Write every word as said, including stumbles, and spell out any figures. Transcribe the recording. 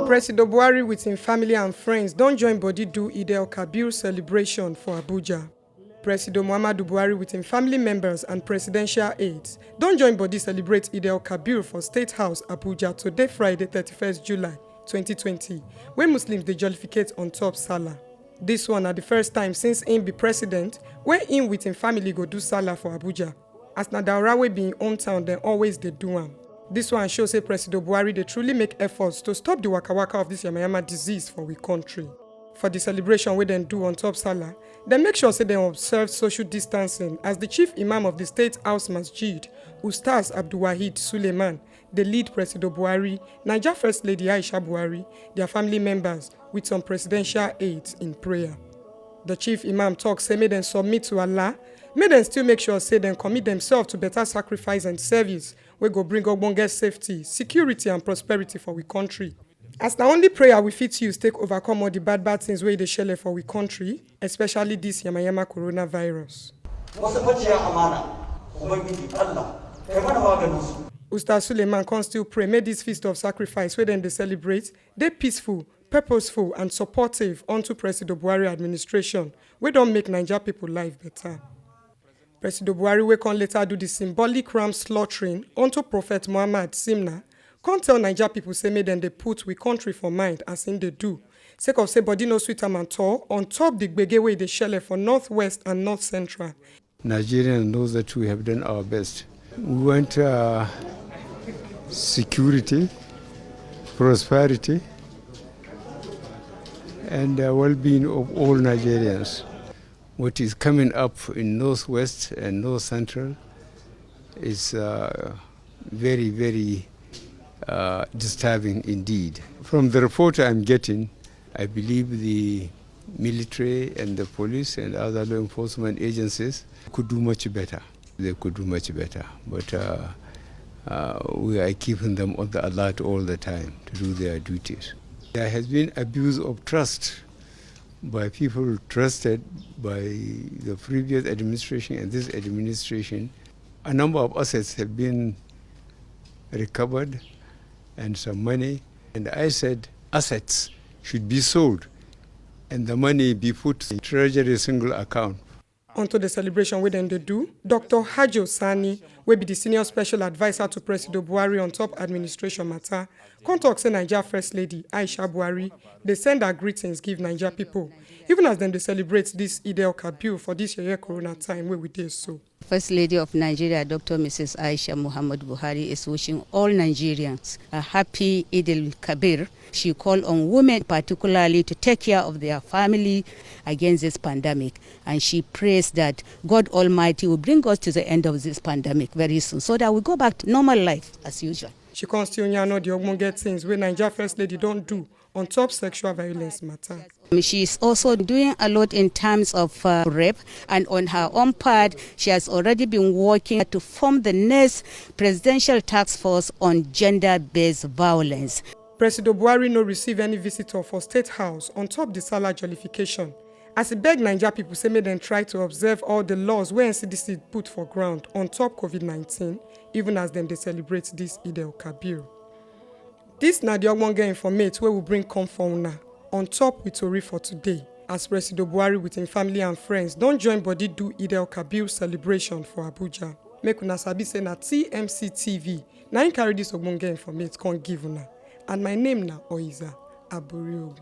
Presido Buhari with im family and friends don join body do Eid el Kabir celebration for Abuja. Presido Muhammadu Buhari with im family members and presidential aides don join body celebrate Eid el Kabir for State House, Abuja, today, Friday, thirty-first July twenty twenty, wey Muslims dey jollificate on top Salah. Dis one na di first time since im be president wey im with im family go do Salah for Abuja, as na Daura wey be im hometown dem always dey do am. Dis one show say Presido Buhari dey truly make efforts to stop di waka waka of dis yamayama disease for we country. For di celebration wey dem do on top Salah, dem make sure say dem observe social distancing as di chief imam of di State House Masjid, Ustaz Abdulwaheed Suleiman, dey lead Presido Buhari, Naija First Lady Aisha Buhari, dia family members with some presidential aides in prayer. Di chief imam tok say make dem submit to Allah, make dem still make sure say dem commit demsef to beta sacrifice and service wey go bring ogbonge safety, security and prosperity for we kontri. As na only prayer we fit use take overcome all di bad bad tins wey dey shele for we kontri, especially dis yamayama coronavirus. Wasu maciya amana, Ubangiji Allah, kai mana maganinsu. Ustaz Suleiman come still pray make dis feast of sacrifice wey dem dey celebrate dey peaceful, purposeful and supportive unto Presido Buhari administration wey don make Naija pipo life beta. Presido Buhari, wey come later do di symbolic ram slaughtering unto Prophet Muhammad Simna, come tell Naija pipo say make dem dey put we kontri for mind as im dey do, sake of say body no sweet am at all on top di gbege wey dey shele for north-west and north-central. Nigerians know that we have done our best. We want, uh, security, prosperity, and, uh, well-being of all Nigerians. What is coming up in north-west and north-central is, uh, very, very, uh, disturbing indeed. From the report I'm getting, I believe the military and the police and other law enforcement agencies could do much better. They could do much better, but, uh, uh, we are keeping them on the alert all the time to do their duties. There has been abuse of trust by people trusted by the previous administration and this administration. A number of assets have been recovered and some money. And I said assets should be sold and the money be put in treasury single account. Unto di celebration wey dem dey do, Doctor Hajo Sani, wey be di senior special adviser to Presido Buhari on top administration mata, come tok say Naija First Lady Aisha Buhari dey send her greetings give Naija pipo, even as dem dey celebrate dis Eid el Kabir for dis yeye corona time wey we dey so. First Lady of Nigeria, Doctor Missus Aisha Muhammad Buhari, is wishing all Nigerians a happy Eid el Kabir. She called on women particularly to take care of their family against this pandemic. And she prays that God Almighty will bring us to the end of this pandemic very soon so that we go back to normal life as usual. She come still yarn all di ogbonge tins wey Naija First Lady don do on top sexual violence mata. She is also doing a lot in terms of, uh, rape, and on her own part, she has already been working to form the next presidential task force on gender-based violence. Presido Buhari no receive any visitor for State House on top di Salah jollification, as e beg Naija pipo say make dem try to observe all di laws wey N C D C put for ground on top COVID nineteen, even as dem dey celebrate dis Eid el Kabir. Dis na di ogbonge informate wey we bring come for una on top we tori for today, as Presido Buhari with im family and friends don join body do Eid el Kabir celebration for Abuja. Make una sabi say na T M C T V na im carry dis ogbonge informate come give una, and my name na Oiza Aburiogu.